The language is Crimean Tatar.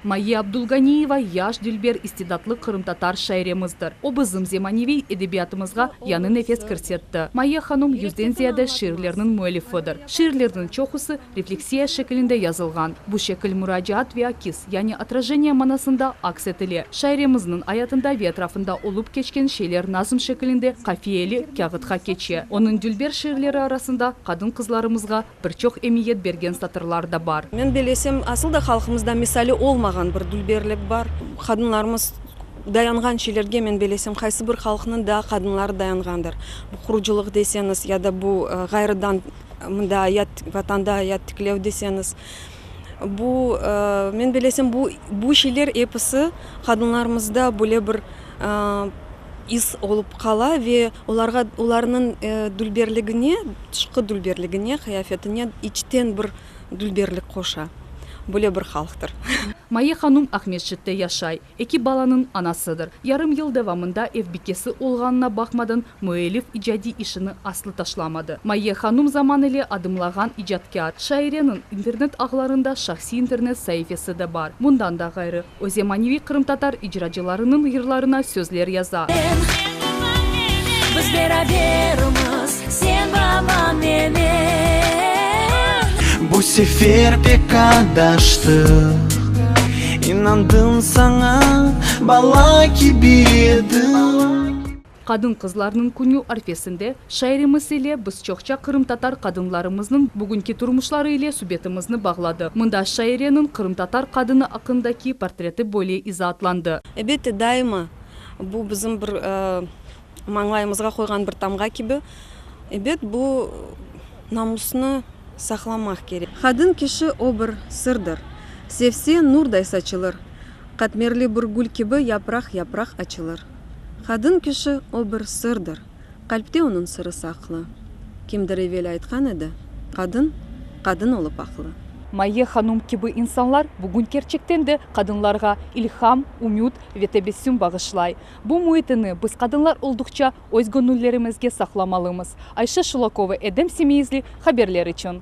Mayye Abdulganiyeva yaş, dülber, istidatlı qırımtatar şairemizdir. O bizim zemaneviy edebiyatımızğa yañı nefes kirsetti. Mayye hanum yüzden ziyade şiirlerniñ müellifidir. Şiirlerniñ çoqusı refleksiya şekilinde yazılğan. Bu şekil muracaat ve akis, yani otrajeniye manasında aks etile. Şairemizniñ ayatında ve etrafında olıp keçken şeyler nazm şekilinde qafiyeli kâğıtqa keçe. Onıñ dülber şiirleri arasında qadın-qızlarımızğa bir çoq emiyet bergen satırlar da bar. Men bellesem, asıl da halqımızda misali olmağan bir dülberlik bar. Qadınlarımız dayanğan şeylerge, men bellesem, qaysı bir halqnıñ da qadınları dayanğandır. Bu qurucılıq deseñiz ya da bu ğayrıdan mında ayat, Vatanda ayat tiklev deseñiz. Bu, men bellesem, bu, bu şeyler episi qadınlarımızda böyle bir is olıp qala ve olarğa, olarnıñ dülberligine, tışqı dülberligine, qıyafetine içten bir dülberlik qoşa. Böyle bir halqtır. Maye hanum Aqmescitte yaşay. Eki balanıñ anasıdır. Yarım yıl devamında ev bikesi olğanına baqmadan, müellif icadiy işini aslı taşlamadı. Mayye hanum zaman ile adımlağan icatkâr. Şaireniñ internet ağlarında şahsiy internet saifesi de bar. Bundan da ğayrı, o zemaneviy qırımtatar icracılarınıñ yırlarına sözler yaza. Biz berabermiz, sen babam ve men. Bu sefer pek adaştıq, inandım saña, bala kibi edim. Qadın-qızlarnıñ künü arfesinde şairemiz ile biz çoqça qırımtatar qadınlarımıznıñ bugünki turmuşları ile subetimizni bağladıq. Mında şaireniñ qırımtatar qadını aqqındaki portreti böyle izaatlandı. Elbette, daima bu bizim bir mañlayımızğa qoyğan bir tamğa kibi. Ebet, bu namusnı saqlamaq kerek. Qadın kişi o bir sırdır. Sevse nurday saçılır. Qatmerli bir gül kibi yapraq-yapraq açılır. Qadın kişi o bir sırdır. Qalpte onıñ sırı saqlı. Kimdir evel aytqan edi, Qadın, qadın olıp aqlı. Mayye hanum kibi insanlar bugün kerçekten de qadınlarğa ilham, ümüt ve tebessüm bağışlay. Bu müitini biz qadınlar olduqça öz göñüllerimizge saqlamalımız. Ayşe Şulakova, Edem Semiyizli, haberler içün.